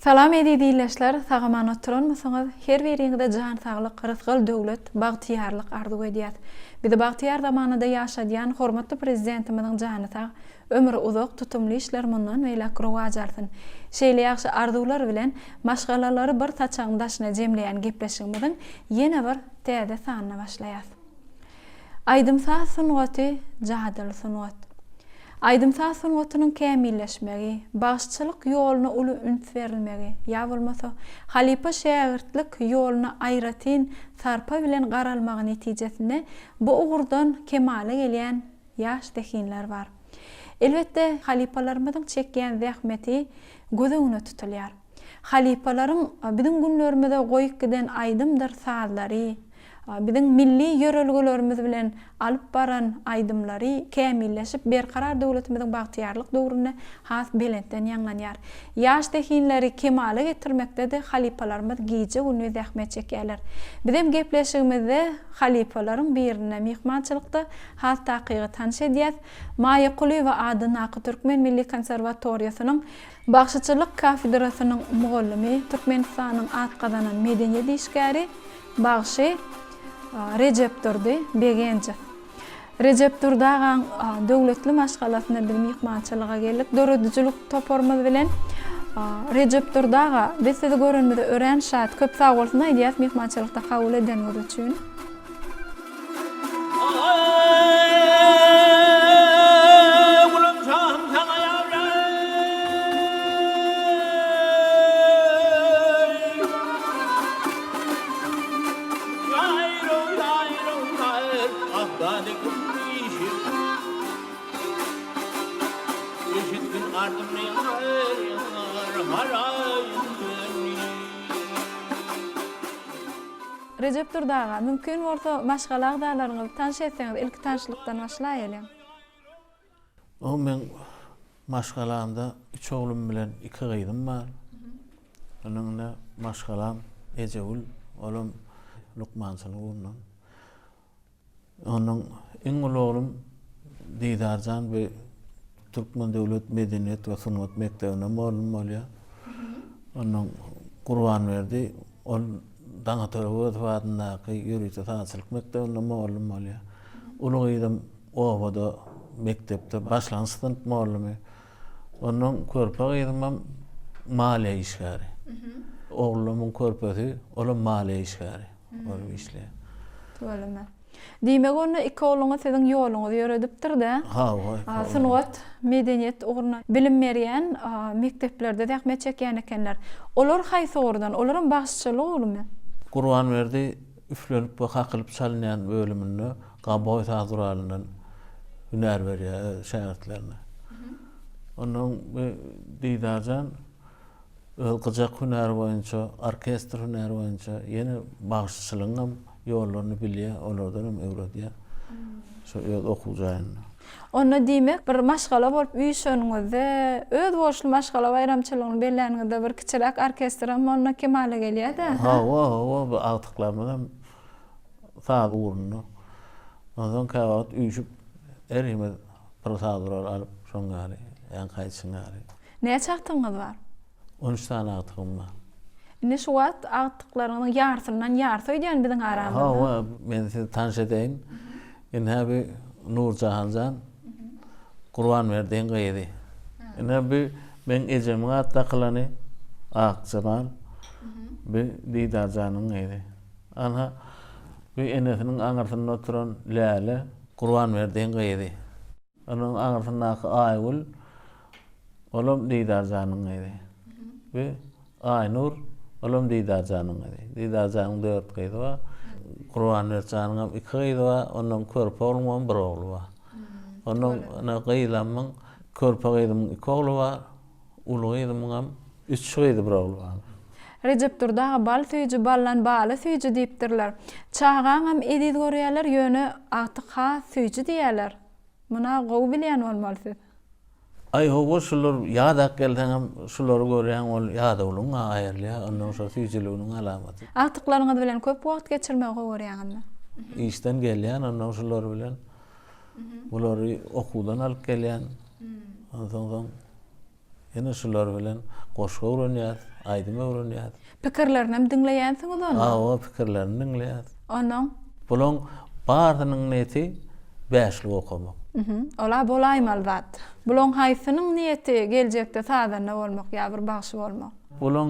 Salam eziz ildeşler sagaman oturanmysyňyz her biriňize jan saglyk rysgal döwlet bagtyýarlyk arzuw edýäs bizi bagtyýar zamanada ýaşadýan hormatly prezidentimiziň jany sag ömri uzak tutumly işler mundan beýläk rowaç alsyn şeýle ýagşy arzuwlar bilen maşgalalary bir saçagyň daşyna jemleýän gepleşigimiziň ýene bir täze sanyna başlaýas. Aýdym-saz sungaty jadyly sungat. Aýdym-saz sungatynyň kämilleşmegi, bagşyçylyk ýoluna uly üns berilmegi, ýa bolmasa, halypa-şägirtlik ýoluna aýratyn sarpa bilen garalmagy netijesinde bu ugurdan kemala gelýän ýaş zehinler bar. Elbetde, halypalarymyzyň çekýän zähmeti göz öňüne tutulýar. Halypalaryň biziň günlerimize goýup giden aýdymdyr sazlary, biziň milli ýörelgelerimiz bilen alyp baran aýdymlary kämilleşip, Berkarar döwletimiziň bagtyýarlyk döwründe has belentden ýaňlanýar. Ýaş zehinleri kemala getirmekde-de halypalarymyz gije-gündiz zähmet çekýärler. Bizem gepleşigimizde halypalaryň birine myhmançylykda has takygy tanyş edýäs. Maýa Kulyýewa adyndaky Türkmen milli konserwatoriýasynyň Bagşyçylyk kafedrasynyň mugallymy, Türkmenistanyň at gazanan medeniýet işgäri, bagşy Rejepdurdy Begenjow. Rejepdurdy agaň döwletli maşgalasyna biz myhmançylyga geldik döredijilik toparymyz bilen. Rejepdurdy aga, biz sizi görenimize örän şat. Köp sag bolsun aýdýas myhmançylykda kabul edeniňiz üçin. Rejepdurdy aga, mümkin bolsa maşgala agzalaryňyzy tanyş etseňiz, ilki tanyşlykdan başlaýalyň. O meň maşgalamda üç oglum bilen iki gyzym bar. Onuň ine maşgalam Ejegül, olam lukmançylyk ugrundan. Onuň iň uly oglum Didarjan bu Türkmen döwlet medeniýet we sungat mekdebinde mugallym bolýar. Ondan Gurbanberdi ol Daňatar Öwezow adyndaky ýörite sazçylyk mekdebinde mugallym bolýar. Uly gyzym obada mekdepde başlangyç synp mugallymy. Ondan körpe gyzymam maliýe işgäri. Oglumyň körpesi, olam maliýe işgäri bolup işleýär. Tüweleme. Diýmek onda iki ogluňyz siziň ýoluňyzy ýöredipdir-dä? Hawa. Sungat, medeniýet ugruna bilim berýän mekdeplerde zähmet çekýän ekenler. Olar haýsy ugurdan? Olaram bagşyçylyk ugrumy? Gurbanberdi üflenip we kakylyp çalynýan bölüminde gaboý saz guralyndan hünär berýär öz şägirtlerine. Ondan bu Didarjan öz gyjak hünäri boýunça, orkestr hünäri boýunça ýene bagşyçylygyň hem ýollaryny bilýär, olardan hem öwredýär. Şo öz okuw jaýynda. Onda diýmek, bir maşgala bolup üýşeniňizde, özboluşly maşgala baýramçylygyny belläniňizde bir kiçiräk orkestr hem onda kemala gelýär-dä? Hawa, hawa, bu agtyklarymyz hem saz ugrunda. Onsoň käwagt üýşüp, herimiz bir saz gural alyp, şoň ýaly, ýaňky aýdyşyň ýaly. Näçe agtygyňyz bar? On üç sany agtygym bar. Indi şu wagt agtyklaryňyzyň ýarsyndan ýarsy öýdýän biziň aramyzda. Hawa, men sizi tanyş edeýin. Ine bu Nurjahan jan, Gurbanberdiň gyzy. Ine bu meň ejemiň at dakylany Akjemal. Bu Didarjanyň gyzy. Ana, bu enesiniň aňyrsynda oturan Läle, Gurbanberdiň gyzy. Onuň aňyrsyndaky Aýgül, olam Didarjanyň gyzy. Bu Aýnur, olam Didarjanyň gyzy. Didarjanyň dört gyzy bar. Gurbanberdi janyňam iki gyzy bar. Ondan körpe ogluňam bir ogly bar. Ondan ine gyzlamyň, körpe gyzymyň iki ogly bar. Uly gyzymyňam üç gyzy, bir ogly bar. Rejepdurdy aga bal süýji baldan baly süýji diýipdirler. Çagaňam eziz görýärler ýöne agtyk has süýji diýýärler. Muna gowy bilýän bolmaly siz. Aý hawa şular ýadap gelseňem şulary görýäň ol ýadawlygyň aýrylýar ondan şo süýjüliginiň alamaty. Agtyklaryňyz bilen köp wagt geçirmegi gowy görýäňizmi? Işden gelýän ondan şular bilen bulary okuwdan alyp gelýän onsoň soň. Ine şular bilen goşgy öwrenýäs, aýdym öwrenýäs. Pikirlerinem diňleýänsiňiz onda? Hawa, pikirlerini diňleýäs. Onuň? Bulaň barysynyň niýeti bäşlik okamak. Ol-a bolaýmaly zat. Bulaň haýsynyň niýeti geljekde sazanda bolmak ýa bir bagşy bolmak? Bulaň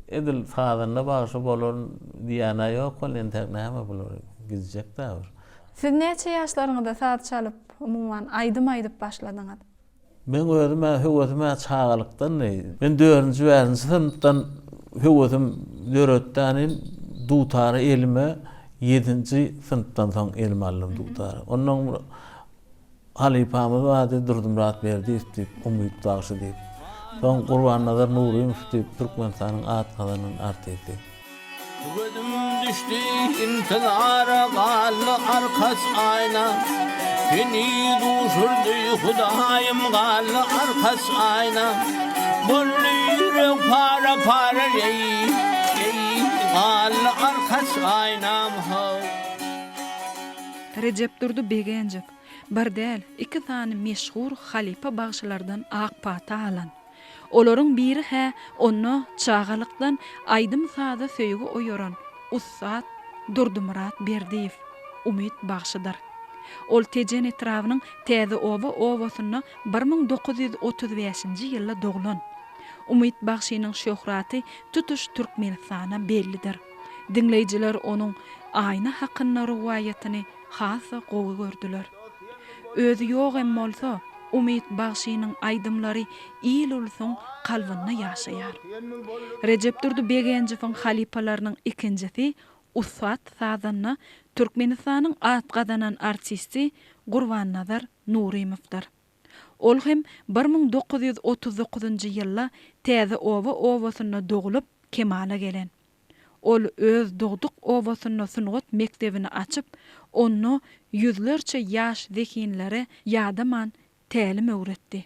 edil sazanda bagşy bolaryn diýýän-ä ýok weli entäk näme bular gidjek-dä bir. Siz näçe ýaşlaryňyzda saz çalyp, umuman, aýdym aýdyp başladyňyz? Meň özüm-ä höwesim-ä çagalykdandy. Men dördünji, bäşinji synpdan höwesim döretdänim dutary elime ýedinji synpdan soň elime aldym dutary. Onnoň bir halypamyz bardy Durdymyrat Berdiýew diýip, Umyt bagşy diýip. Soň Gurbannazar Nurymow diýip, Türkmenistanyň at gazanan artisti. Gözüm düşdi intizara galdy arkaç aýna Seni duşurdy Hudaýym galdy arkaç aýna Boldy ýürek para para eý eý galdy arkaç aýnam how. Rejepdurdy Begenjow bir däl, iki sany meşhur halypa bagşylardan ak pata alan. Olaryň biri-hä onda çagalykdan aýdym-saza söýgi oýaran ussat Durdymyrat Berdiýew, Umyt bagşydyr. Ol Tejen etrabynyň Täze oba obasynda 1935-nji ýylda doglan. Umyt bagşynyň şöhraty tutuş Türkmenistana bellidir. Diňleýjiler onuň Aýna hakynda rowaýatyny has-da gowy gördüler. Özi ýok hem bolsa, Umyt bagşynyň aýdymlary il-ulsuň kalbynda ýaşaýar. Rejepdurdy Begenjowyň halypalarynyň ikinjisi ussat sazanda, Türkmenistanyň at gazanan artisti Gurbannazar Nurymowdyr. Ol hem 1939-njy ýylda Täze oba obasynda doglup, kemala gelen. Ol öz dogduk obasynda sungat mekdebini açyp, onda ýüzlerçe ýaş zehinlere ýadaman tälim öwretdi.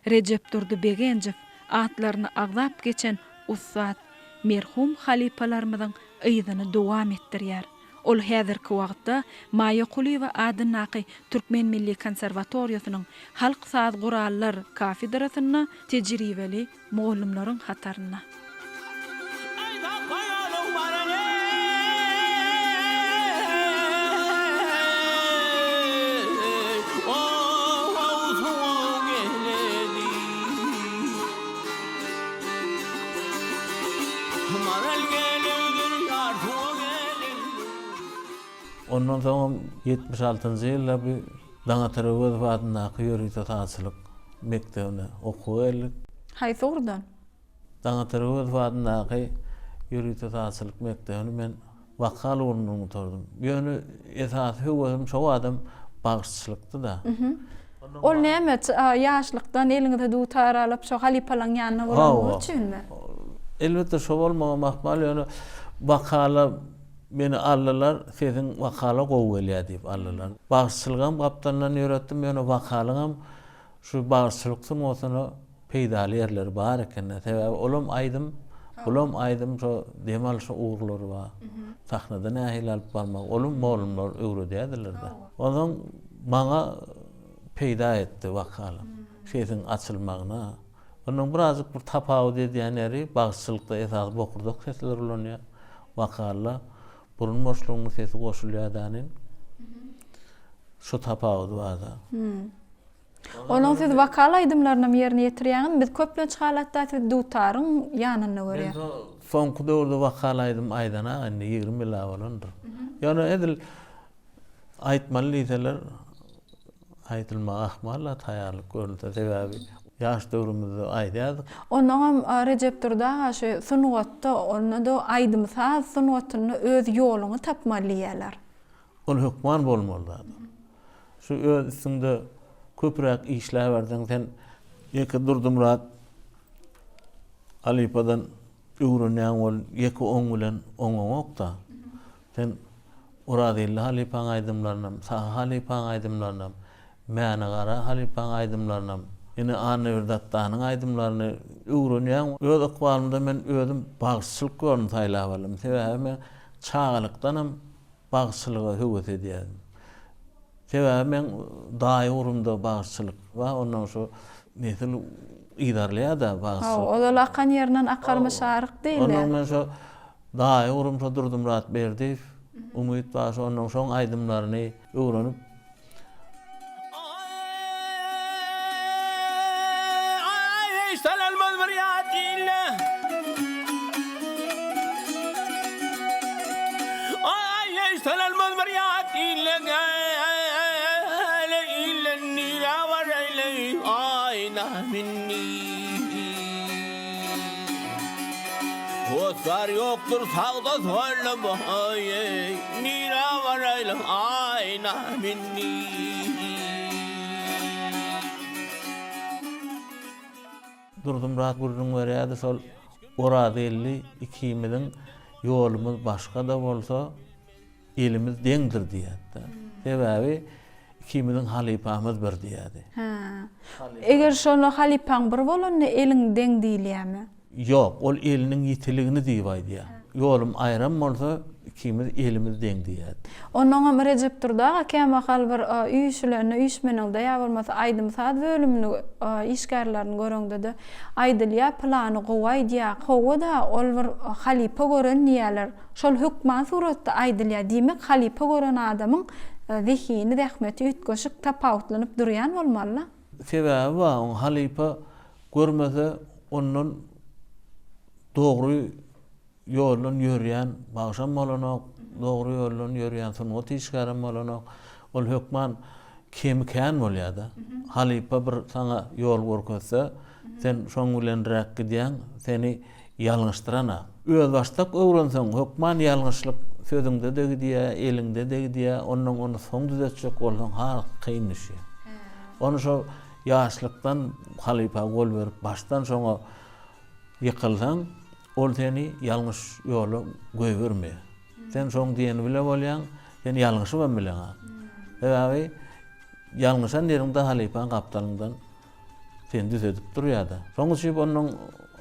Rejepdurdy Begenjow atlaryny agzap geçen ussat merhum halypalarymyzyň yzyny dowam etdirýär. Ol häzirki wagtda Maýa Kulyýewa adyndaky Türkmen milli konserwatoriýasynyň halk saz gurallar kafedrasynda tejribeli mugallymlaryň hatarynda. Ondan soňam 76-njy ýylda bu Daňatar Öwezow adyndaky ýörite sazçylyk mekdebine okuwa geldik. Haýsy ugurdan? Daňatar Öwezow adyndaky ýörite sazçylyk mekdebini men wokal ugrundan gutardym. Ýöne esasy höwesim şo badam bagşyçylykdy-da. Ol näme, ýaşlykdan eliňize dutar alyp, şo halypalaň ýanynda bolanyňyz üçinmi? Elbetde şo bolmagam ahmal, ýöne wokala Meni aldylar, sesiň wokala gowy gelýär diýip aldylar. Bagşyçylygam gapdalyndan ýöretdim, ýöne wokalyňam şu bagşyçylyk sungatyna peýdaly ýerleri bar eken-dä. Sebäbi olam aýdym, bulam aýdym, şo dem alyş ugurlary bar. Sahnada nähili alyp barmak, olam mugallymlar öwredýärdiler-de. Onsoň maňa peýda etdi wokalam. Sesiň açylmagyna. Ondan birazjyk bir tapawut edýän ýeri, bagşyçylykda esasy bokurdak sesleri ulanýar. Wokalda burun boşlugynyň sesi goşulýar dänin. Şu tapawudy bar-da. Onuň siz wokal aýdymlarynam ýerine ýetirýäňizmi? Biz köplenç halatda sizi dutaryň ýanynda görýäs. Men soňky döwürde wokal aýdym aýdanok indi 20 ýyl-a bolandyr. Ýöne edil aýtmaly diýseler Aýdylmagy ahmal-da taýýarlyk görülse, sebäbi ýaş döwrümizde aýdýardyk. Onnoňam Rejepdurdy aga şu sungatda, onda-da aýdym-saz sungatynda öz ýoluňy tapmaly diýýärler. Ol hökman bolmaly zat. Şu öz üstüňde köpräk işläberseň sen ýeke Durdymyrat halypadan öwrenýäň ol ýeke oň bilen oňaňok-da. Sen Orazgeldi halypaň aýdymlarynam, Sahy halypaň aýdymlarynam, Mäne Gara halypaň aýdymlarynam, ine Annaberdi Atdanyň aýdymlaryny öwrenýäň. Öz ykbalymda men özüm bagşyçylyk ýoluny saýlap aldym. Sebäbi men çagalykdanam bagşyçylyga höwes edýärdim. Sebäbi meň daýy ugrumda bagşyçylyk bar. Ondan şu. Nesil yzarlaýar-da bagşy. Hawa, ozal akan ýerinden akarmyş aryk diýilýär. Onnoň men şo daýy ugrum şo Durdymyrat Berdiýew, Umyt bagşy onnoň şoň aýdymlaryny öwrenip. Aý, sanalmaz bir ýat ilde. Aý, sanalmaz bir ýat ilde. Gel, ilden nirä baraýly, aýna mindi. Hossar ýokdur sagda solda boýy, Nirä baraýly, aýna mindi. Durdymyrat gürrüň berýärdi, şol Orazgeldi ikimiziň ýolumyz başga-da bolsa, Elimiz deňdir diýýärdi. Sebäbi ikimiziň halypamyz bir diýýärdi. Hä. Eger şonda halypaň bir bolanda eliň deň diýilýärmi? Ýok, ol eliniň ýitiligini diýip aýdýar. Ýolum aýram bolsa, ikimiz elimiz deň diýýärdi. Onnoňam Rejepdurdy aga kämahal bir üýşülende, üýşmeniňde ýa bolmasa aýdym-saz bölümini işgärlerini göreňde-de aýdylýar, pylany gowy aýdýar. Hawa-da, ol bir halypa gören diýýärler. Şol hökman suratda aýdylýar. Diýmek, halypa gören adamyň zehini, zähmeti üýtgeşik, tapawutlanyp durýan bolmaly-da. Sebäbi bar, oň halypa görmese, ondan dogry ýoldan ýörýän bagşam bolanok, dogry ýoldan ýörýän sungat işgärem bolanok. Ol hökman kemi kän bolýar-da. Halypa bir saňa ýol görkezse, sen şoň bilenräk gidýäň, seni Ýalňyşdyran-a. Özbaşdak öwrenseň, hökman ýalňyşlyk sözüňde-de gidýär, eliňde-de gidýär, onnoň ony soň düzetjek bolsaň has kyn düşýär. Ony şo ýaşlykdan halypa gol berip, başdan şoňa ýykylsaň, ol seni ýalňyş ýola goýbermeýär. Sen şoň diýeni bile bolýaň, sen ýalňyşybam bileňok. Sebäbi ýalňyşan ýeriňde halypaň gapdalyňdan Seni düzedip durýada. Şoň üçin onuň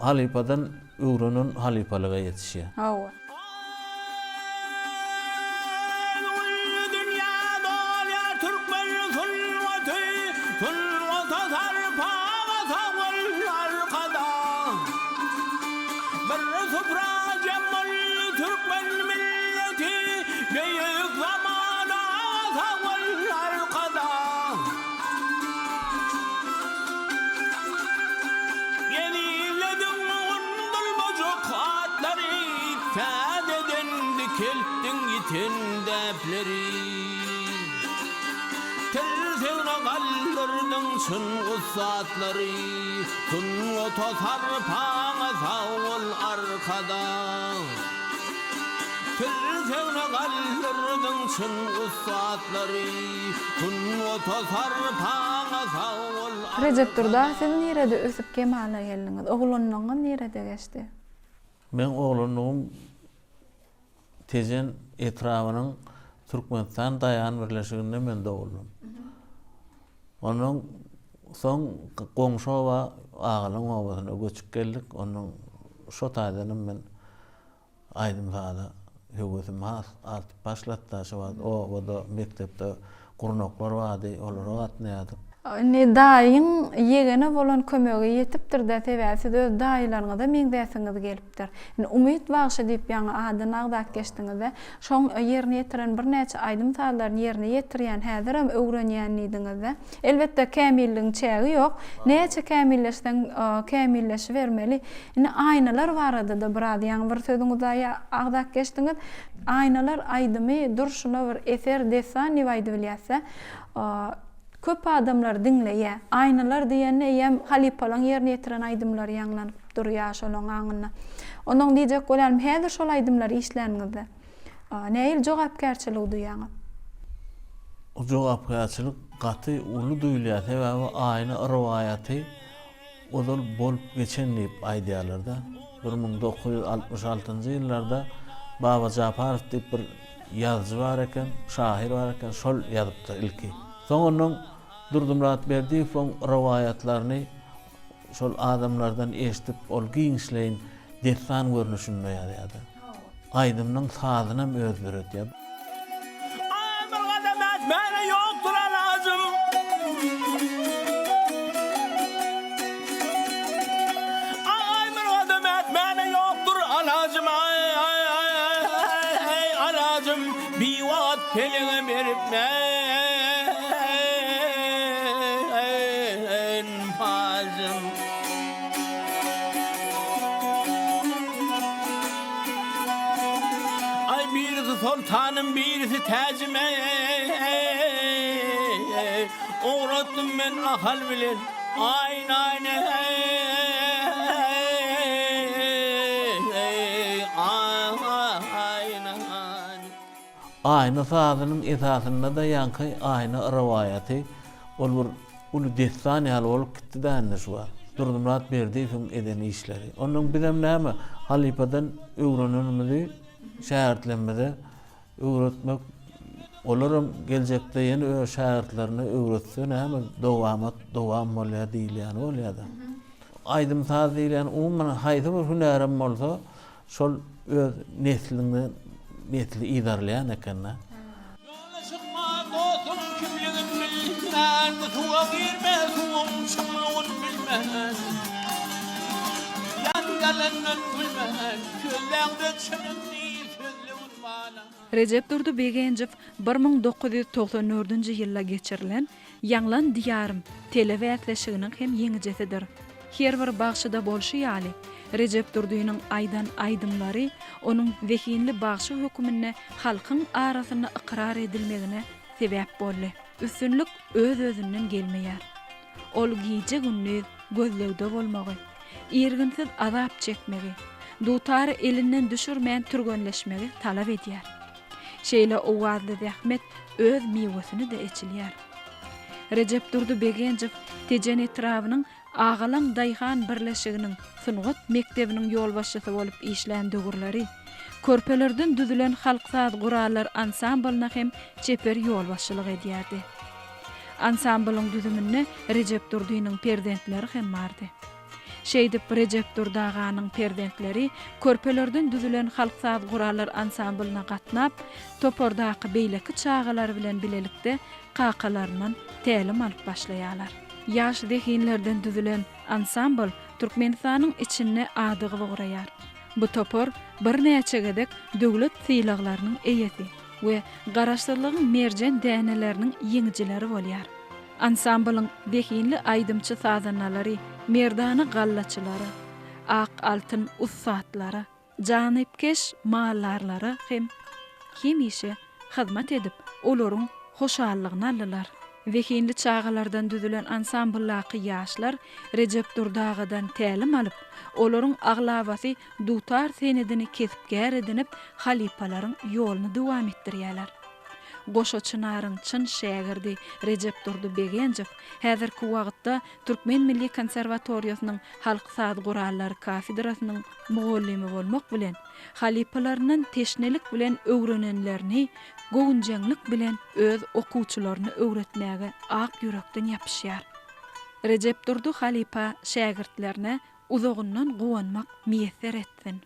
halypadan öwrenen halypalyga ýetişýär. Hawa. Dünýä dolýar türkmen sungaty, Sungata sarpaga sag bol Arkadag. Bir supra jem boldy türkmen milleti, Beýik zamana sag bol Arkadag. Ezizlediň gundulmajak atlary, Täzeden dikeltdiň ýiten däpleri. Tirsegine galdyrdyň çyn ussatlary, Sungata sarpaňa sag bol Arkadag. Tirsegine galdyrdyň çyn ussatlary, Sungata sarpaňa sag bol Arkadag. Rejepdurdy aga siz nirede ösüp kemala geldiňiz? Oglanlygyňyz nirede geçdi? Meň oglanlygym Tejen etrabynyň Türkmenistan daýhan birleşiginde men doguldym. Ondan soň goňşy oba Agalyň obasyna göçüp geldik. Ondan şo taýdanam men aýdym-saza höwesim has artyp başlady-da. Şo wagt obada, mekdepde gurnaklar bardy, olara gatnaýardyk. Indi daýyň ýegene bolan kömegi ýetipdir-dä, sebäbi siz öz daýylaryňyza meňzäsiňiz gelipdir. Indi Umyt bagşy diýip ýaňy adyny agzap geçdiňiz-de, şoň ýerine ýetiren birnäçe aýdym-sazlaryny ýerine ýetirýän, häzirem öwrenýän diýdiňiz-de. Elbetde, kämilligiň çägi ýok. Näçe kämilleşseň, kämilleşibermeli. Indi aýnalar barada-da biraz ýaňy bir sözüňizde agzap geçdiňiz. Aýnalar aýdymy durşuna bir eser, dessan diýip aýdybilýäs-dä. Köp adamlar diňleýä. Aýnalar diýende eýýäm halypalaň ýerine ýetiren aýdymlary ýaňlanyp durýa şolaň aňynda. Onnoň diýjek bolýanym häzir şol aýdymlary işläniňizde nähili jogapkärçiligi duýýaňyz? Jogapkärçilik gaty uly duýulýar, sebäbi aýna rowaýaty ozal bolup geçen diýip aýdýarlar-da. 1966-njy ýyllarda Baba Japarow diýip bir ýazyjy bar eken, şahyr bar eken, şol ýazypdyr ilki. Soň ondan Durdymyrat Berdiýewiň rowaýatlaryny şol adamlardan eşidip, ol giňişleýin dessan görnüşinde ýazýar-da. Aýdymynyň sazynam özi döredýär. Aý bir gadam ätmäne ýokdur alajym. Pelege berip men pajym. Aý birisi soltanym birisi täjim eý Ugratdym men Ahal bilen Aýnaýny eý Aýnaýny. Aýna sazynyň esasynda-da ýaňky Aýna rowaýaty ol bir uly dessan ýaly bolup gitdi-dä indi şu wagt. Durdymyrat Berdiýewiň eden işleri. Onnoň bizem näme, halypadan öwrenenimizi şägirtlerimize öwretmek, olaram geljekde ýene öz şägirtlerine öwretse näme, dowamat dowam bolýar diýilýäni bolýar-da. Aýdym-saz diýilýän umuman haýsy bir hünärem bolsa, Şol öz nesliňden nesli yzarlaýan ekende. Ýola çykma dostuň kimligin bilmän, Suwa girme suwuň çuňlugyn bilmän, Ýan ýalandan gülmän, Sözläňde çynyňy sözlegin balam. Rejepdurdy Begenjow 1994-nji ýylda geçirilen Ýaňlan Diýarym telebäsleşiginiň hem ýeňijisidir. Her bir bagşyda bolşy ýaly, Rejepdurdynyň aýdan aýdymlary onuň zehinli bagşy höküminde halkyň arasynda ykrar edilmegine sebäp boldy. Üstünlik öz-özünden gelmeýär. Ol gije-gündiz gözlegde bolmagy, irginsiz azap çekmegi, dutary elinden düşürmän türgenleşmegi talap edýär. Şeýle owazly zähmet öz miwesini-de eçilýär. Rejepdurdy Begenjow Tejen etrabynyň Agalaň daýhan birleşiginiň sungat mekdebiniň ýolbaşçysy bolup işlän döwürleri, körpelerden düzülen halk saz gurallar ansamblyna hem çeper ýolbaşçylyk edýärdi. Ansamblyň düzüminde Rejepdurdynyň perzentleri hem bardy. Şeýdip, Rejepdurdy aganyň perzentleri körpelerden düzülen halk saz gurallar ansamblyna gatnap, topardaky beýleki çagalar bilen bilelikde kakalaryndan tälim alyp başlaýarlar. Ýaş zehinlerden düzülen ansambl Türkmenistanyň içinde adygyp ugraýar. Bu topar birnäçe gezek döwlet sylaglarynyň eýesi we Garaşsyzlygyň merjen däneleriniň ýeňijileri bolýar. Ansamblyň zehinli aýdymçy-sazandalary merdana gallaçylara, ak altyn ussatlara, janypkeş maldarlara hem hemişe hyzmat edip, olaryň hoşallygyny aldylar. Zehinli çagalardan düzülen ansambldaky ýaşlar Rejepdurdy agadan tälim alyp, olaryň aglabasy dutar senedini kesp-kär edinip, halypalaryň ýoluny dowam etdirýärler. Goşa çynaryň çyn şägirdi Rejepdurdy Begenjow häzirki wagtda Türkmen milli konserwatoriýasynyň halk saz gurallary kafedrasynyň mugallymy bolmak bilen, halypalaryndan teşnelik bilen öwrenenlerini göwünjeňlik bilen öz okuwçylaryna öwretmäge ak ýürekden ýapyşýar. Rejepdurdy halypa şägirtlerine uzagyndan guwanmak miýesser etsin!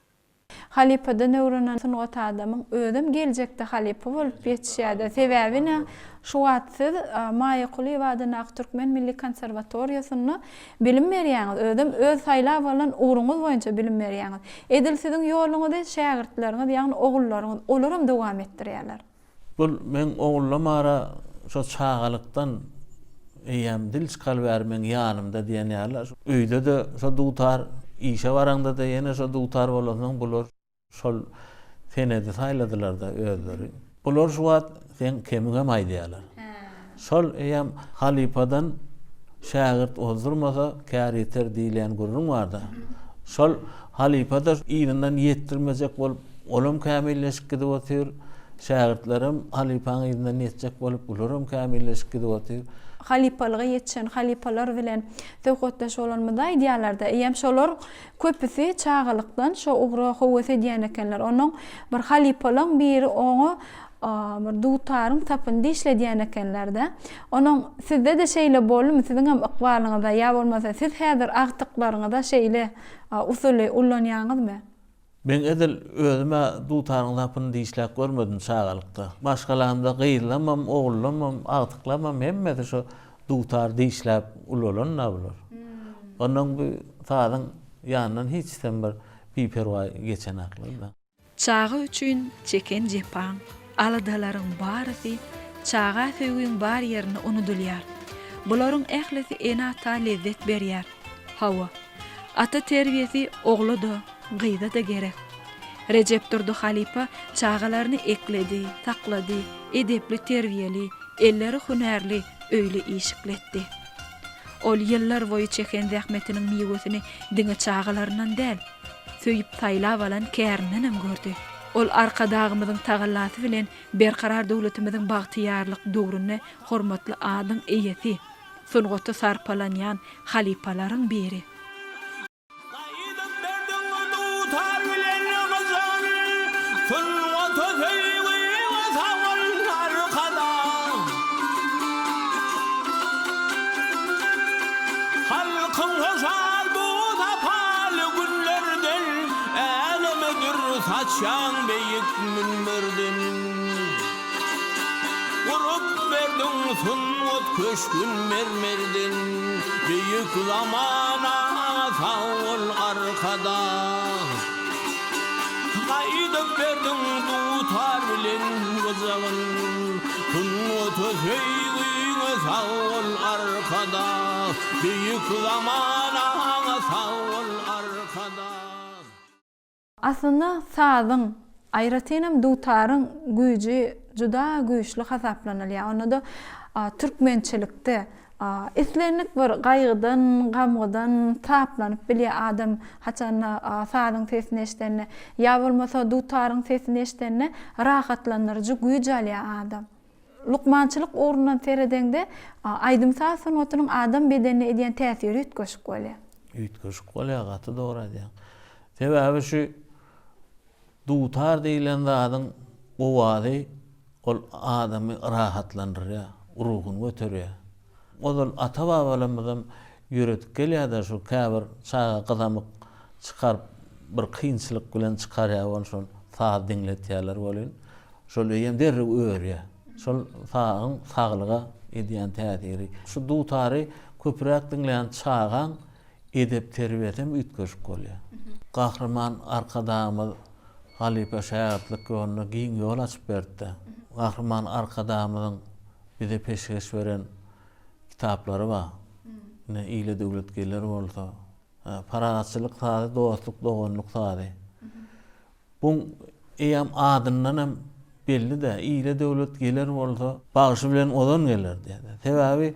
Halypadan öwrenen sungat adamyň özem geljekde halypa bolup ýetişýärde. Sebäbi ine şu wagt siz Maýa Kulyýewa adyndaky Türkmen milli konserwatoriýasynda bilim berýäňiz. Özem öz saýlap alan ugruňyz boýunça bilim berýäňiz. Edil siziň ýoluňyzy şägirtleriňiz, ýagny ogullaryňyz, olaram dowam etdirýärler. Bul meň ogullam ara şo çagalykdan eýýäm dil çykaly bäri meň ýanymda diýen ýaly. Öýde-de şo dutar, işe baraňda-da ýene şo dutar bolansoň bular şol senedi saýladylar-da özleri. Bular şu wagt seň kemiňem aýdýarlar. Şol eýýäm halypadan şägirt ozdurmasa kär ýiter diýilýän gürrüň bar-da. Şol halypa-da yzyndan ýetdirmejek bolup, olam kämilleşip gidip otyr. Şägirtlerem halypaň yzyndan ýetjek bolup, bularam kämilleşip gidip otyr. Halypalyga ýetişen halypalar bilen söhbetdeş bolanymyzda aýdýarlar-da, eýýäm şolar köpüsi çagalykdan şo ugra höwes edýän ekenler. Onuň bir halypalaň biri oňa bir dutaryň sapyny dişledýän ekenler-de. Onuň sizde-de şeýle boldumy, siziňem ykbalyňyzda ýa bolmasa siz häzir agtyklaryňyza şeýle usuly ullanýaňyzmy? Men edil özüm-ä dutaryň sapyny dişläp görmedim çagalykda. Maşgalamda gyzlamam, ogullamam, agtyklamam hemmesi şo dutar dişläp ulalan-da bular. Onnoň bu sazyň ýanyndan hiçisem bir biperwaý geçenaklar-da. Çaga üçin çeken jepaň. Aladalaryň barysy çaga söýgiň bar ýerinde unudylýar. Bularyň ählisi ene-ata lezzet berýär. Hawa, ata terbiýesi ogla-da, gyza-da gerek. Rejepdurdy halypa çagalaryny ekledi, saklady, edepli-terbiýeli, elleri hünärli, öýli-işikli etdi. Ol ýyllar boýy çeken zähmetiniň miwesini diňe çagalaryndan däl, söýüp saýlap alan kärindenem gördi. Ol Arkadagymyzyň tagallasy bilen Berkarar döwletimiziň bagtyýarlyk döwründe hormatly adyň eýesi, sungaty sarpalanýan halypalaryň biri. Gaýdyp berdiň dutar bilen gyjal, Sungata söýgiňe sag bol Arkadag. Halkyň hoşal bu sapaly günlerden, Äleme dür saçýaň beýik münberden. Gurup berdiň sungat köşgün mermerden, Beýik zamana sag bol Arkadag. Gaýdyp berdiň dutar bilen gyjagyn, Sungata söýgiňe sag bol Arkadag. Beýik zamana sag bol Arkadag. Aslynda sazyň, aýratynam dutaryň güýji juda güýçli hasaplanylýar. Onda-da türkmençilikde islendik bir gaýgydan, gamgydan saplanyp bilýär adam haçanda sazyň sesini eşidende ýa bolmasa dutaryň sesini eşidende rahatlandyryjy güýç alýar adam. Lukmançylyk ugrundan seredeňde aýdym-saz sungatynyň adam bedenine edýän täsiri üýtgeşik bolýar. Üýtgeşik bolýar, gaty dogry aýdýaň. Sebäbi şu dutar diýlen zadyň owazy ol adamy rahatlandyrýar, ruhuny göterýär. Ozal ata-babalarymyzam ýöredip gelýärdi şu käbir çaga gyzamyk çykaryp bir kynçylyk bilen çykarýar ol şol saz diňletýärler welin şol eýýäm derrew örýär. Şol sazyň saglyga edýän täsiri. Şu dutary köpräk diňleýän çagaň edep-terbiýesem üýtgeşik bolýar. Gahryman Arkadagymyz halypa-şägirtlik ýoluna giň ýol açyp berdi. Gahryman Arkadagymyzyň bize peşgeş beren kitaplary bar. Ine, Ile döwlet geler bolsa, Parahatçylyk sazy, dostluk, doganlyk sazy. Buň eýýäm adyndan hem belli-dä, ile döwlet geler bolsa, bagşy bilen ozan geler diýýär. Sebäbi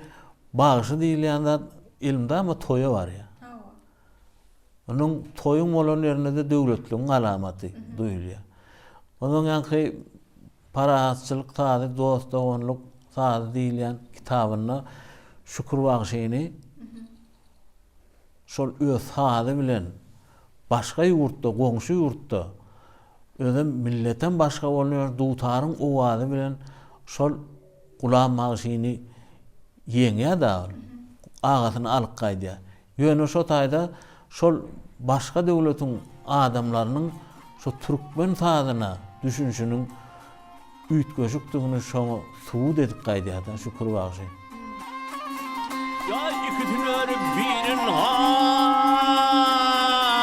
bagşy diýilýän zat elmydama toýa barýar. Onuň toýuň bolan ýerinde-de döwletligiň alamaty duýulýar. Onuň ýaňky Parahatçylyk sazy, dost-doganlyk sazy diýilýän kitabynda Şükür bagşyny şol öz sazy bilen başga ýurtda, goňşy ýurtda, özem milletem başga bolýar, dutaryň owazy bilen şol Gulam bagşyny ýeňýär-de ol. Agasyny alyp gaýdýar. Ýöne şo taýda şol başga döwletiň adamlarynyň şo türkmen sazyna düşünişiniň üýtgeşikdigini şoňa subut edip gaýdýar-da Şükür bagşy. Ýa ikisini örüp birin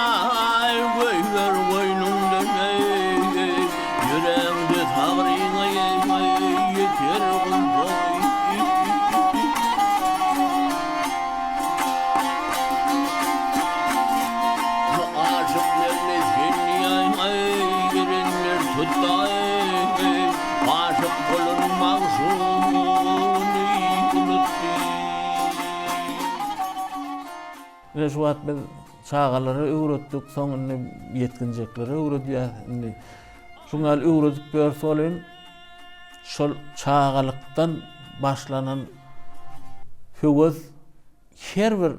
haý goýber goýnuňdan eý ýöräňde sagryňa ýeter gulpagy. Aşyk mende sen diýaý erenler tutdaý Aşyk bolan magşugyny unutdy. Ine şu wagt biz çagalara öwretdik, soň indi ýetginjeklere öwredýäs. Indi şuň ýaly öwredip ýörüs welin, şol çagalykdan başlanan höwes Her bir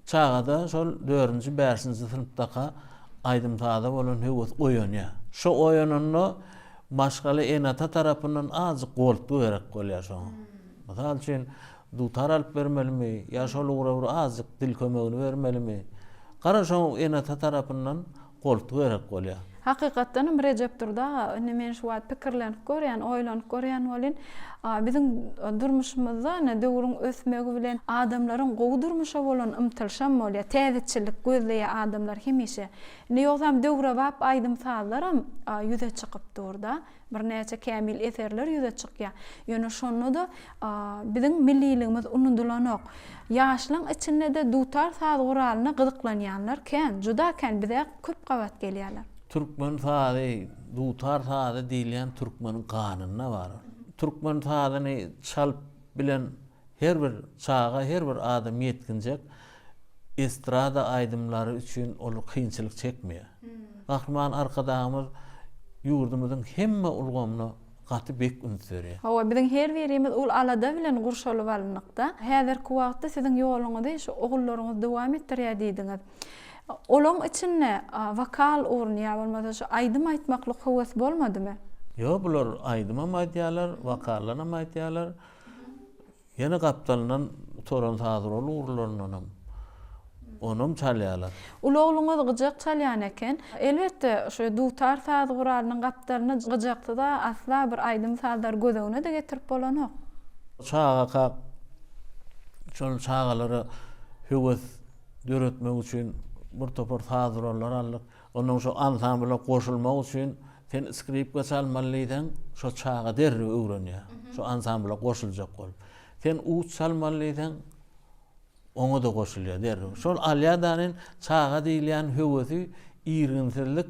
çagada şol dördünji, bäşinji synpdaka aýdym-saza bolan höwes oýanýar. Şo oýananda maşgala ene-ata tarapyndan azajyk goltgy gerek bolýar şoňa. Mysal üçin, dutar alyp bermelimi ýa şol ugra bir azajyk dil kömegini bermelimi? Gara şoň ene-ata tarapyndan goltgy gerek bolýar. Hakykatdanam Rejepdurdy aga, indi men şu wagt pikirlenip görýän, oýlanyp görýän welin, biziň durmuşymyzda ine döwrüň ösmegi bilen adamlaryň gowy durmuşa bolan ymtylyşam bolýar, täzeçillik gözleýär adamlar hemişe. Indi ýogsam döwrebap aýdym-sazlaram ýüze çykyp dur-da. Birnäçe kämil eserler ýüze çykýar. Ýöne şonda-da biziň milliligimiz unudylanok. Ýaşlaň içinde-de dutar saz guralyna gyzyklanýanlar kän, juda kän, bize köp gabat gelýärler. Türkmen sazy, dutar sazy diýilýän türkmeniň ganynda bar. Türkmen sazyny çalyp bilen her bir çaga, her bir adam ýetginjek estrada aýdymlary üçin ol kynçylyk çekmeýär. Gahryman Arkadagymyz ýurdumyzyň hemme ulgamyna gaty bek üns berýär. Hawa, biziň her birimiz uly alada bilen gurşalyp alynykda. Häzirki wagtda siziň ýoluňyzy şu ogullaryňyz dowam etdirýär diýdiňiz. Olaň içinde wokal ugruny ýa bolmasa şu aýdym aýtmaklyk höwes bolmadymy? Ýok, bular aýdymam aýdýarlar, wokaldanam aýdýarlar. Ýene gapdalyndan gutaran saz rol ugurlaryndanam onam çalýarlar. Uly ogluňyz gyjak çalýan eken. Elbetde, şu dutar saz guralynyň gapdalynda gyjaksyz-a asla bir aýdym-sazlary göz öňüne-de getirip bolanok. Çagakak şol çagalara höwes döretmek üçin bir topar saz gurallar aldyk. Onnoň şo ansambla goşulmak üçin sen skripka çalmaly diýseň, şo çaga derrew öwrenýär. Şo ansambla goşuljak bolup. Sen ud çalmaly diýseň, oňa-da goşulýar derrew. Şol alýar danin çaga diýilýän höwesi, irginsizlik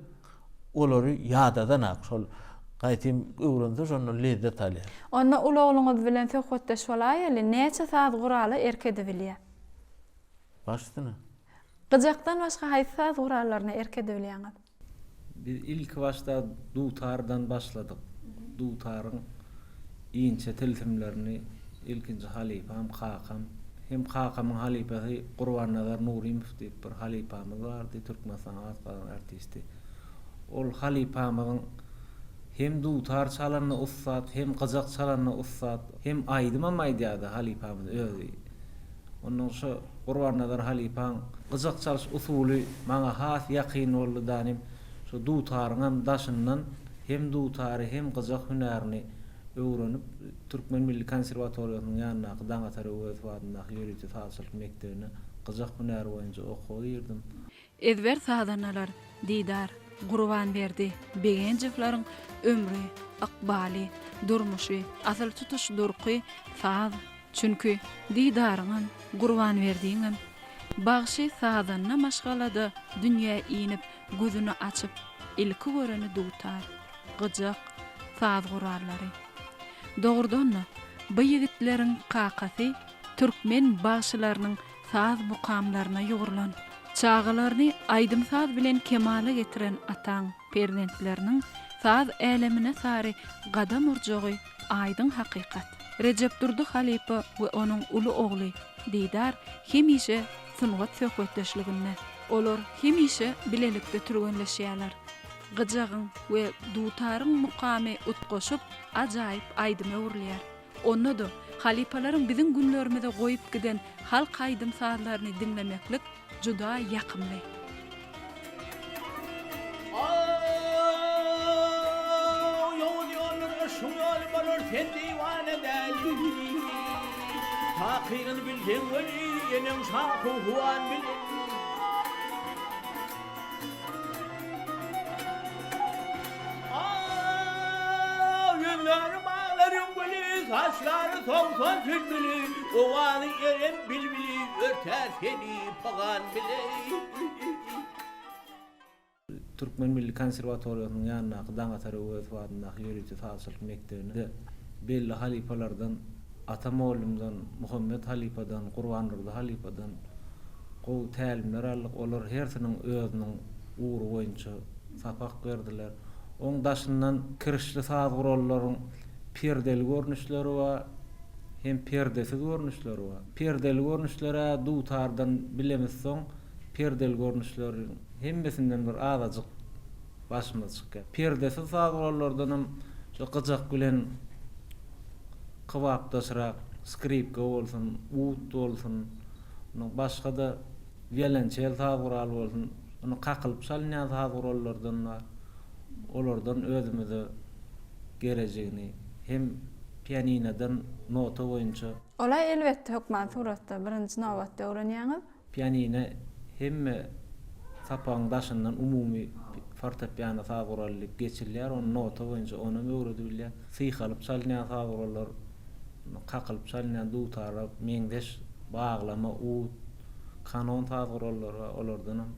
olary ýadadan-ak. Şol gaýtym öwrense şonda lezzet alýar. Onda uly ogluňyz bilen söhbetdeş bolaýaly, näçe saz gurala erk edebilýär? Baş üstüne. Gyjakdan başga haýsy saz gurallaryna erk edebilýäňiz? Biz ilki başda dutardan başladyk. Dutaryň inçe tilsimlerini ilkinji halypam kakam hem kakamyň halypasy Gurbannazar Nurymow diýip bir halypamyz bardy, Türkmenistanyň at gazanan artisti. Ol halypamyzyň hem dutar çalanda ussat, hem gyjak çalanda ussat, hem aýdymam aýdýardy halypamyz özi. Ondan şo Gurbannazar halypaň gyjak çalyş usuly maňa has ýakyn boldy danym şo dutaryňam daşyndan hem dutary hem gyjak hünärini öwrenip Türkmen milli konserwatoriýasynyň ýanyndaky Daňatar Öwezow adyndaky ýörite sazçylyk mekdebine gyjak hünäri boýunça okuwa girdim. Ezber sazandalar Didar, Gurbanberdi Begenjowlaryň ömri, ykbaly, durmuşy, asyl tutuş durky saz, Çünki Didaryňam, Gurbanberdiňem bagşy sazanda maşgalada dünýä inip, gözüni açyp, ilki göreni dutar, gyjak, saz gurallary. Dogrudan-da, bu ýigitleriň kakasy türkmen bagşylarynyň saz mukamlaryna ýugrulan, çagalaryny aýdym-saz bilen kemala getiren ataň perzentleriniň saz älemine sary gadam urjagy aýdyň hakykat. Rejepdurdy halypa we onuň uly ogly Didar hemişe sungat söhbetdeşliginde. Olar hemişe bilelikde türgenleşýärler. Gyjagyň we dutaryň mukamy utgaşyp, ajaýyp aýdyma öwrülýär. Onda-da, halypalaryň biziň günlerimize goýup giden halk aýdym-sazlaryny diňlemeklik juda ýakymly. Ýowuz ýollar yşgyň ýoly bolar sen diwana däl Takygyny bilseň weli eneň şahy Huan bilen. Ýüzleri baglaryň güli, saçlary sowsan sünbüli, Owazy eren bilbili, örtär seni pygan bile. Türkmen milli konserwatoriýasynyň ýanyndaky Daňatar Öwezow adyndaky ýörite sazçylyk mekdebinde belli halypalardan Ata mollumdan, Muhammet halypadan, Gurbandurdy halypadan gowy tälimler aldyk. Olar hersiniň özüniň ugry boýunça sapak berdiler. Oň daşyndan kirişli saz gurallaryň perdeli görnüşleri bar, hem perdesiz görnüşleri bar. Perdeli görnüşler-ä dutardan bilemizsoň, perdeli görnüşleriň hemmesinden bir azajyk başymyz çykýar. Perdesiz saz gurallardanam şo gyjak bilen kybapdaşrak skripka bolsun, ud bolsun, ondan başga-da wiolençel saz guraly bolsun, ony kakylyp çalynýan saz gurallardan bar. Olardan özümize gerejigini hem pianinodan nota boýunça. Ol-a elbetde hökman suratda birinji nobatda öwrenýäňiz. Pianino hemme sapagyň daşyndan umumy fortepiano saz guraly diýip geçilýär. Ony nota boýunça onam öwredibilýär. Syhalyp çalynýan saz gurallar, kakylyp çalynýan dutara meňzeş baglama, ud, kanon saz gurallary bar, olardanam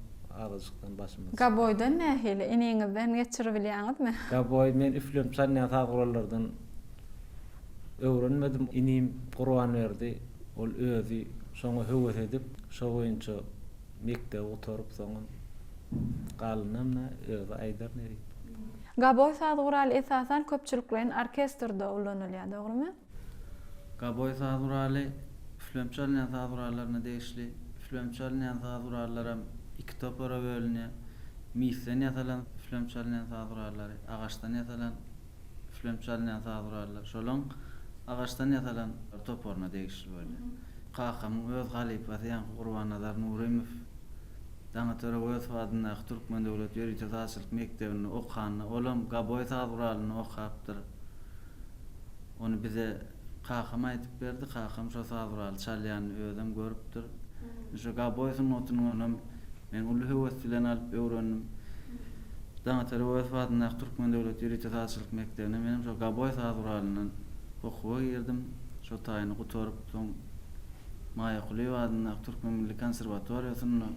azajykdan başymyz çykýar. Gaboýdan nähili? Iniňizden geçiribilýäňizmi? Gaboý men üflenip çalynýan saz gurallardan öwrenmedim. Inim Gurbanberdi Ol özi şoňa höwes edip, şo boýunça mekdebi gutaryp, soňam galynam-da özi aýdar nerip. Gaboý saz guraly esasan köpçülikleýin orkestrde ulanylýar, dogrymy? Gaboý saz guraly üflenip çalynýan saz gurallaryna degişli. Üflenip çalynýan saz gurallaram iki topara bölünýär. Misden ýasalan üflenip çalynýan saz gurallary, agaçdan ýasalan Üflenip çalynýan saz gurallar. Şolaň agaçdan ýasalan toparyna degişli bolýar. Kakamyň öz halypasy ýaňky Gurbannazar Nurymow Daňatar Öwezow adyndaky Türkmen döwlet ýörite sazçylyk mekdebinde okanda, olam gaboý saz guralynda okapdyr. Ony bize kakam aýdyp berdi. Kakam şo saz guraly çalýanyny özem görüpdir. Şo gaboý sungatyny onam Men uly höwes bilen alyp öwrendim. Daňatar Öwezow adyndaky Türkmen döwlet ýörite sazçylyk mekdebine menem şo gaboý saz guralyndan okuwa girdim. Şo taýyny gutaryp, soň Maýa Kulyýewa adyndaky Türkmen milli konserwatoriýasynda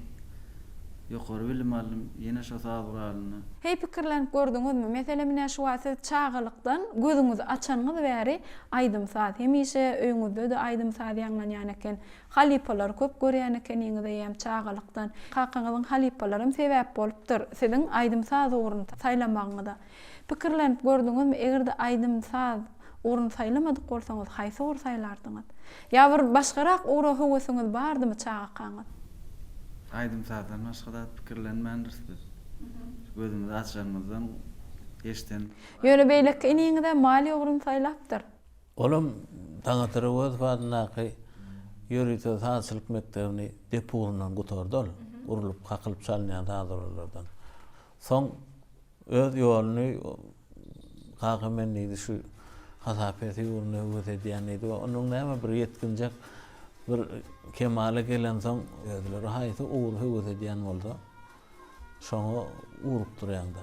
ýokary bilim aldym. Ýene şo saz guralynda. Heý pikirlenip gördüňizmi, meselem ine şu wagt siz çagalykdan gözüňizi açanyňyz bäri aýdym-saz, hemişe öýüňizde-de aýdym-saz ýaňlanýan eken. Halypalary köp görýän ekeniňiz eýýäm çagalykdan. Kakaňyzyň halypalaram sebäp bolupdyr siziň aýdym-saz ugruny saýlamagyňyza. Pikirlenip gördüňizmi eger-de aýdym-saz ugruny saýlamadyk bolsaňyz haýsy ugry saýlardyňyz? Ýa bir başgarak ugra höwesiňiz bardymy çagakaňyz? Aýdym-sazdan başga zat pikirlenmändiris biz. Gözümizi açanymyzdan eşden. Ýöne beýleki iniňiz-ä maliýe ugruny saýlapdyr. Olam Daňatar Öwezow adyndaky ýörite sazçylyk mekdebini dep ugrundan gutardy ol. Urlup, kakylyp çalynýan saz gurallardan. Soň öz ýoluny Kaka men diýdi şu hasap-hesip ugrunda höwes edýän diýdi. Onuň näme bir ýetginjek bir kemala gelensoň özleri haýsy ugur höwes edýän bolsa şoňa ugrukdyrýaňda.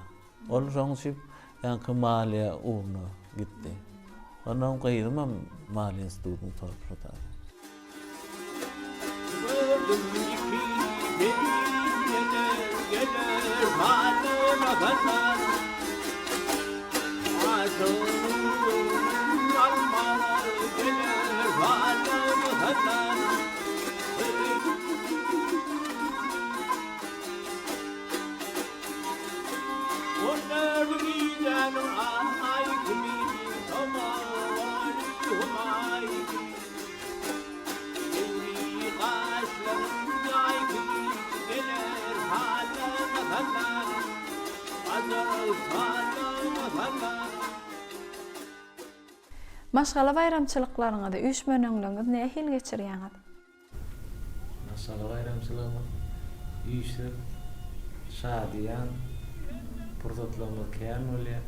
Ol şoň üçin ýaňky maliýe ugruna gitdi. Ondan gyzymam maliýe institutyny gutaryp şo taýda. Gördüm iki geler geler halyma satar. Aşygym almalar geler halyma satar. Maşgala baýramçylyklaryňyzy, üýşmeleňligiňizi nähili geçirýäňiz? Maşgala baýramçylygymyz üýşsek şadyýan pursatlarymyz kän bolýar.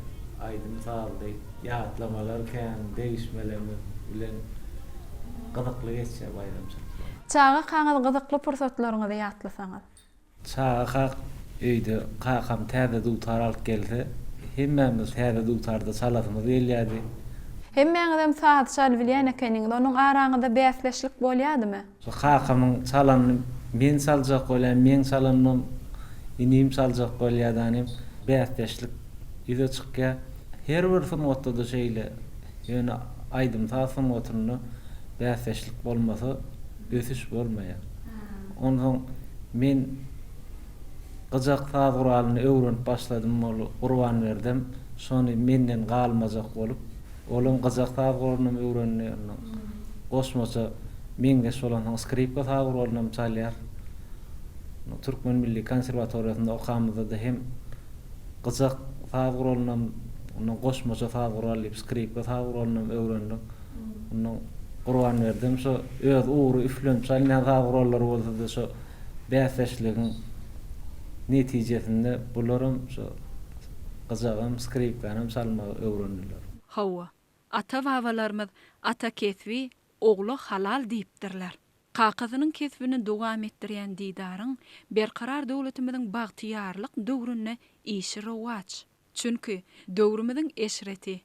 Aýdym-sazly ýatlamalar kän, degişmelerimiz bilen gyzykly geçýär baýramçylyklar. Çagakaňyz gyzykly pursatlaryňyzy ýatlasaňyz. Çagakak öýde kakam täze dutar alyp gelse, hemmämiz täze dutarda çalasymyz gelýärdi. Hemmäňizem saz çalybilýän ekeniňiz, onuň araňyzda bäsleşlik bolýadymy? Şo kakamyň çalanyny men çaljak bolýan, meň çalanymam inim çaljak bolýar danym bäsdeşlik ýüze çykýar. Her bir sungatda-da şeýle, ýöne aýdym-saz sungatynda bäsdeşlik bolmasa, ösüş bolmaýar. Onsoň men gyjak saz guralyny öwrenip başladym, ol Gurbanberdem şony menden galmajak bolup, olam gyjak saz guralynam öwrendi, ondan goşmaça meňzeş bolansoň skripka saz guralynam çalýar. Türkmen milli konserwatoriýasynda okamyzda-da hem gyjak saz guralynam, ondan goşmaça saz gural diýip skripka saz guralynam öwrendik. Ondan Gurbanberdem şo öz ugry üflenip çalynýan saz gurallary bolsa-da şo bäsdeşligiň netijesinde bularam şo. Gyjagam, skripkanam çalmagy öwrendiler. Hawa, ata-babalarymyz Ata kesbi ogla halal diýipdirler. Kakasynyň kesbini dowam etdirýän Didaryň Berkarar döwletimiziň bagtyýarlyk döwründe işi rowaç. Çünki, döwrümiziň eşreti,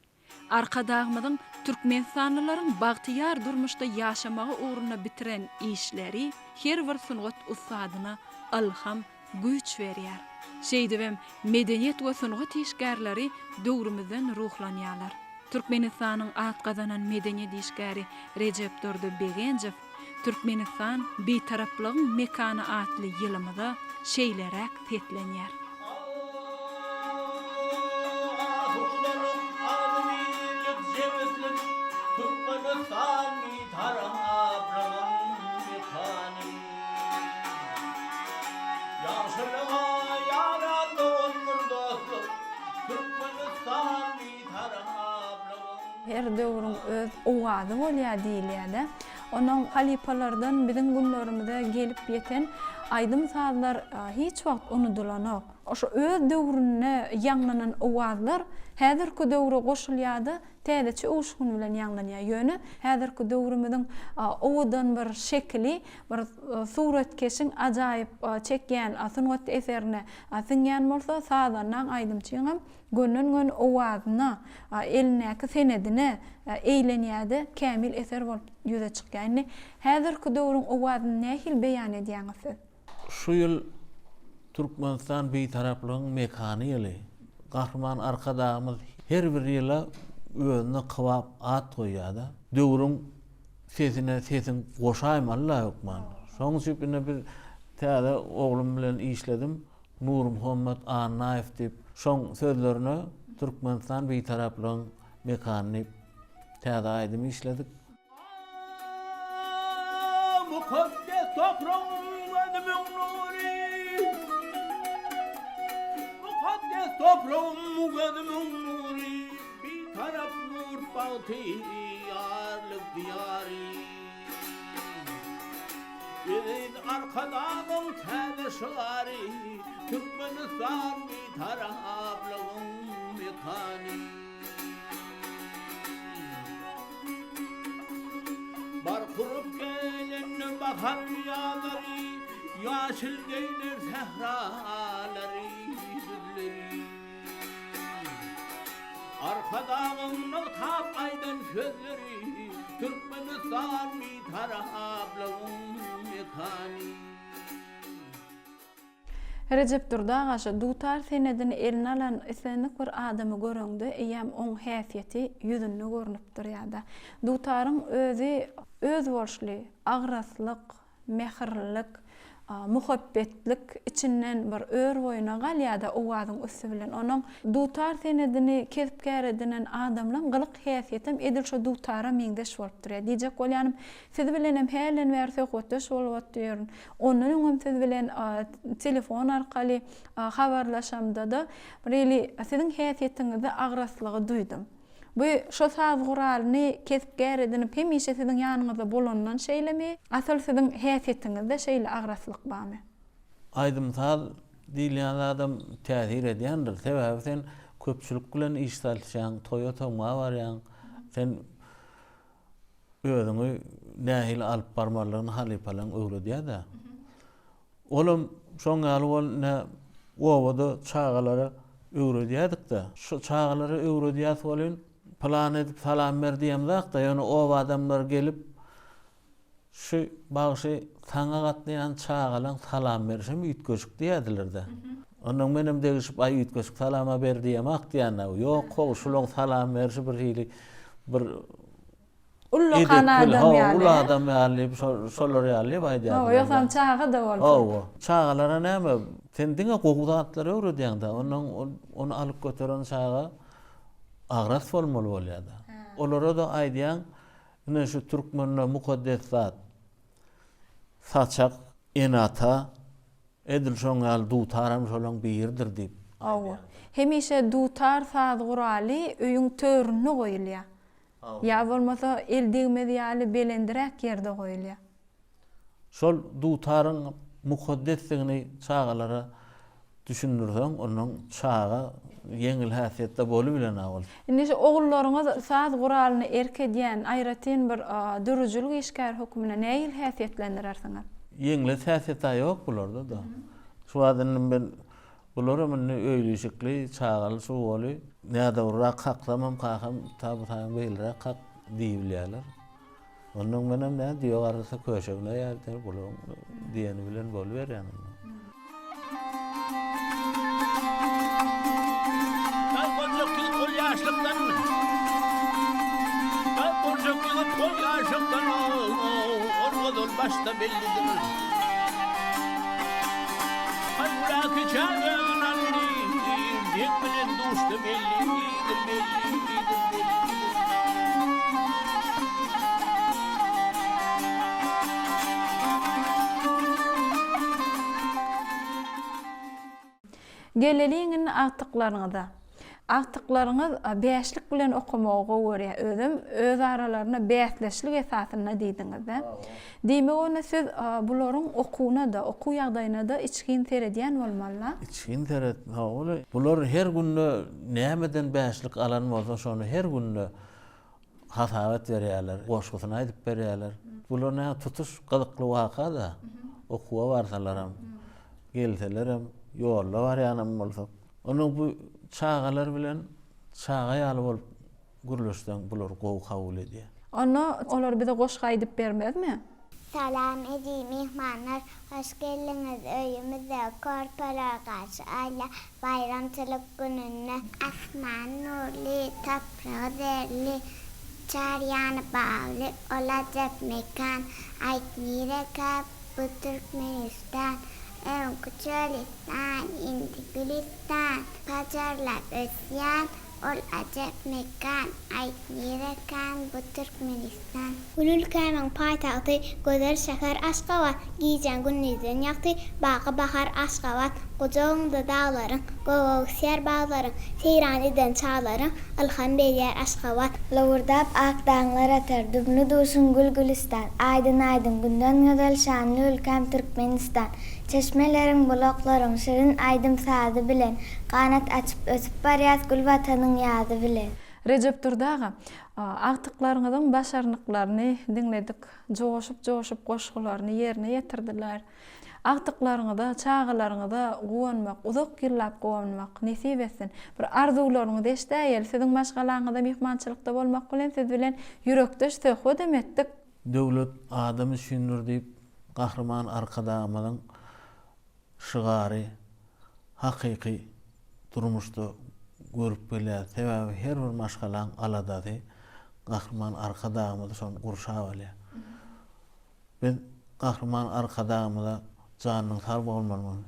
Arkadagymyzyň türkmenistanlylaryň bagtyýar durmuşda ýaşamagy ugrunda bitiren işleri her bir sungat ussadyna ylham, güýç berýär. Şeýdibem, medeniýet we sungat işgärleri döwrümizden ruhlanýarlar. Türkmenistanyň at gazanan medeniýet işgäri Rejepdurdy Begenjow Türkmenistan, Bitaraplygyň mekany atly ýylymyza şeýleräk seslenýär. Asudalyk, agzybirlik, jebislik, Türkmenistan Bitaraplygyň mekany. Ýagşylyga ýaran dogandyr dostluk, Türkmenistan Bitaraplygyň. Her döwrüň öz owazy bolýar diýilýär-de. Onuň halypalardan biziň günlerimize gelip ýeten aýdym-sazlar hiç wagt unudylanok. Şo öz döwründe ýaňlanan owazlar häzirki döwre goşulýar-da, täzeçe öwüşgin bilen ýaňlanýar. Ýöne häzirki döwrümiziň owadan bir şekili bir suratkeşiň ajaýyp çekýän sungat eserine siňýän bolsa, sazandaň, aýdymçyňam Gönden-göni owazyna, elindäki senedine eýlenýär-de, kämil eser bolup ýüze çykýar. Indi häzirki döwrüň owazyny nähili beýan edýäňiz siz? Şu ýyl Türkmenistan Bitaraplygyň mekany ýyly. Gahryman Arkadagymyz her bir ýyla özüne kybap at goýýar-da. Döwrüň sesine sesiň goşaýmaly-la hökman. Şonuň üçin indi biz täze oglum bilen işledim. Nurmuhammet Annaýew diýip, şoň sözlerine Türkmenistan Bitaraplygyň mekany diýip täze aýdym işledik. Mukaddes topragym gözümiň nury, Mukaddes topragym gözümiň nury, Bitarap ýurt bagtyýarlyk diýary. Eziz Arkadagyň täze şygary, Türkmenistan Bitaraplygyň mekany. Bark urup gelen bahar ýazlary, Ýaşyl geýner sähralary, düzleri. Arkadagyň nygtap aýdan sözleri, Türkmenistan Bitaraplygyň mekany. Rejepdurdy aga şu dutar senedini eline alan islendik bir adamy göreňde eýýäm oň häsiýeti ýüzünde görnüp durýada. Dutaryň özi özboluşly agraslyk, mähirlilik, muhabbetlik içinden bir ör boýuna galýar-da owazyň üsti bilen. Onuň dutar senedini kesp-kär edinen adamlaň gylyk-häsiýetem edil şo dutara meňzeş bolup durýar. Diýjek bolýanym, siz bilenem hälden bäri söhbetdeş bolup otyryn. Ondan öňem siz bilen telefon arkaly habarlaşamda-da, birhili siziň häsiýetiňizde agraslygy duýdum. Bu şo saz guralyny kesp-kär edinip hemişe siziň ýanyňyzda bolanyndan şeýlemi? Asyl siziň häsiýetiňizde şeýle agraslyk barmy? Aýdym-saz diýilýän zadam täsir edýändir. Sebäbi sen köpçülik bilen iş salyşýaň, toýa-tomga barýaň. Sen özüňi nähili alyp barmalydygyny halypalaň öwredýär-dä. Olam şoň ýaly bol ine obada çagalara öwredýädik-de. Şo çagalara öwredýäs welin pylan edip salam ber diýemzak-da, ýöne oba adamlary gelip şu bagşy saňa gatnaýan çagalaň salam berişem üýtgeşik diýýärdiler-de. Onnoň menem degişip aý üýtgeşik salam-a ber diýemak diýýän-ä. Ýok-how, şulaň salam berşi bir hili bir Ullakan adam ýaly. Uly adam ýaly diýip, şolar ýaly diýip aýdýardylar. Hawa, ýogsam çaga-da bolsa. Hawa. Çagalara näme, sen diňe gowy zatlary öwredýäň-dä. Ondan ony alyp göteren çaga agras bolmaly bolýar-da. Olara-da aýdýaň, ine şu türkmende mukaddes zat, saçak, ene-ata, edil şoň ýaly dutaram şolaň biridir diýip. Hawa. Hemişe dutar saz guraly öýüň töründe goýulýar. Ýa bolmasa el degmez ýaly belendiräk ýerde goýulýar. Şol dutaryň mukaddesdigini çagalara düşündirseň, onnoň çaga. Ýeňil häsiýetde bolubilen-ä ol. Indi şu ogullaryňyz saz guralyna erk edýän, aýratyn bir döredijilik işgäri hökmünde nähili häsiýetlendirersiňiz? Ýeňles häsiýet-ä ýok bularda-da. Şu wagt indi men bularam indi öýli-işikli, çagaly-çugaly. Nädogryrak kaksamam kakam ta bu taýyň beýleräk kak diýibilýärler. Onnoň menem näme düýe garrasa köşegine ýar diýer, bularyň diýeni bilen boluberýän onda. Dag boljak ýigit ol ýaşlykdan Dag boljak ýigit ol ýaşlykdan Ol ozal başda bellidir. Haýwulaki çägäň aldy Meň bilen duşdy bellidir, bellidir, bellidir. Geleliň indi agtyklaryňyza. Agtyklaryňyz bäşlik bilen okamagy gowy görýär. Özem öz aralarynda bäsdeşlik esasynda diýdiňiz-dä. Diýmek onda siz bularyň okuwyna-da, okuw ýagdaýyna-da içgin seredýän bolmaly-la? Içgin seret, hawa. Bular her günde nämeden bäşlik alan bolsa şony her günde hasabat berýärler, goşgusyny aýdyp berýärler. Bular näme tutuş gyzykly waka-da. Okuwa barsalaram, gelselerem, ýolda barýanam bolsak. Onuň bu çagalar bilen çaga ýaly bolup gürleşseň bular gowy kabul edýär. Onda olar bize goşgy aýdyp bermezmi? Salam eziz myhmanlar hoş geldiňiz öýümize körpeler garşy alýar baýramçylyk gününde. Asman nurly topragy zerli çar ýany bagly ol ajap mekan aýt nirekä bu Türkmenistan öňki çölüstan indi gülüstan pajarlap ösýän Ol ajap mekan, aýt nirekan bu Türkmenistan. Gül ülkämiň paýtagty, gözel şäher Aşgabat, Gijäň gündizden ýagty, baky bahar Aşgabat. Gujagyňda daglaryň, gök öwüsýär baglaryň, Seýran eden çaglaryň, ylham berýär Aşgabat. Lowurdap ak daňlar atar, Dumly-duşuň gül-gülistan, Aýdyn-aýdyň günden gözel, Şanly ülkäm Türkmenistan. Çeşmeleriň, bulaklaryň, Şirin aýdym-sazy bilen, Ganat açyp ösüp barýas gül Watanyň ýazy bilen. Rejepdurdy aga, agtyklaryňyzyň başarnyklaryny diňledik, joşup-joşup goşgularyny ýerine ýetirdiler. Agtyklaryňyza, çagalaryňyza guwanmak, uzak ýyllap guwanmak nesip etsin. Bir arzuwlaryňyzy eşidäýeli, siziň maşgalaňyzda myhmançylykda bolmak bilen siz bilen ýürekdeş söhbedem etdik. Döwlet adam üçindir diýip Gahryman Arkadagymyzyň şygary hakyky durmuşda görüp gelýäris. Sebäbi her bir maşgalaň aladasy Gahryman Arkadagymyzy şony gurşap alýar. Biz Gahryman Arkadagymyza janynyň sag bolmagyny,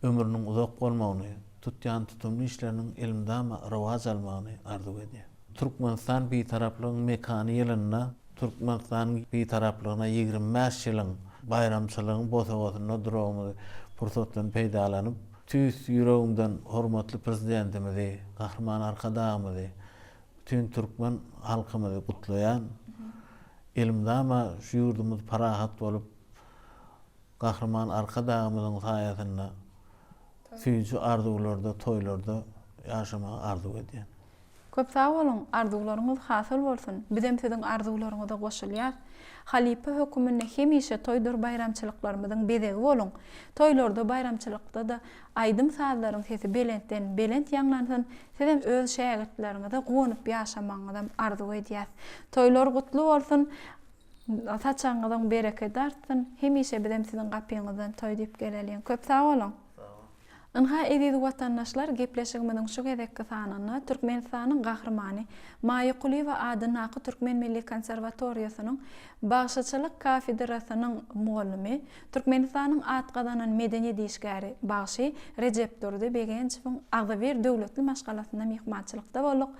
ömrüniň uzak bolmagyny, tutýan tutumly işleriniň elmydama rowaç almagyny arzuw edýäris. Türkmenistan Bitaraplygyň mekany ýylynda Türkmenistanyň Bitaraplygyna 25 ýylyň baýramçylygyň bosagasynda duragymyzy pursatdan peýdalanyp, tüýs ýüregimden hormatly Prezidentimizi, Gahryman Arkadagymyzy, bütin türkmen halkymyzy gutlaýan. Elmydama şu ýurdumyz parahat bolup, Gahryman Arkadagymyzyň saýasynda süýji arzuwlarda, toýlarda ýaşamagy arzuw edýän. Köp sag boluň, arzuwlaryňyz hasyl bolsun, bizem siziň arzuwlaryňyza goşulýas. Halypa höküminde hemişe toýdur baýramçylyklarymyzyň bezegi boluň. Toýlarda baýramçylykda-da aýdym-sazlaryň sesi belentden belent ýaňlansyn, sizem öz şägirtleriňize guwanyp ýaşamagyňyzam arzuw edýäs. Toýlar gutly bolsun, saçagyňyzyň berekedi artsyn, hemişe bizem siziň gapyňyzdan toý diýip geleliň. Köp sag boluň! Ynha, eziz watandaşlar, gepleşigimiziň şu gezekki sanynda Türkmenistanyň Gahrymany Maýa Kulyýewa adyndaky Türkmen milli konserwatoriýasynyň bagşyçylyk kafedrasynyň mugallymy, Türkmenistanyň at gazanan medeniýet işgäri, bagşy Rejepdurdy Begenjowyň agzybir döwletli maşgalasynda myhmançylykda bolduk.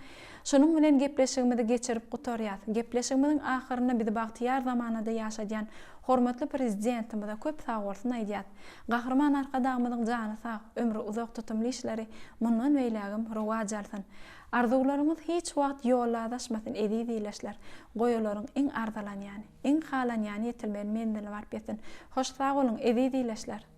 Şunuň bilen gepleşigimizi geçirip gutarýas. Gepleşigimiziň ahyrynda bizi bagtyýar zamanada ýaşadýan hormatly Prezidentimize köp sagbolsun aýdýas. Gahryman Arkadagymyzyň jany sag, ömri uzak tutumly işleri mundan beýlägem rowaç alsyn. Arzuwlaryňyz hiç wagt ýolda azaşmasyn eziz ildeşler. Goý olaryň iň arzalanýany, iň halanýany ýetilmeli menzile baryp ýetsin. Hoş sag boluň eziz ildeşler!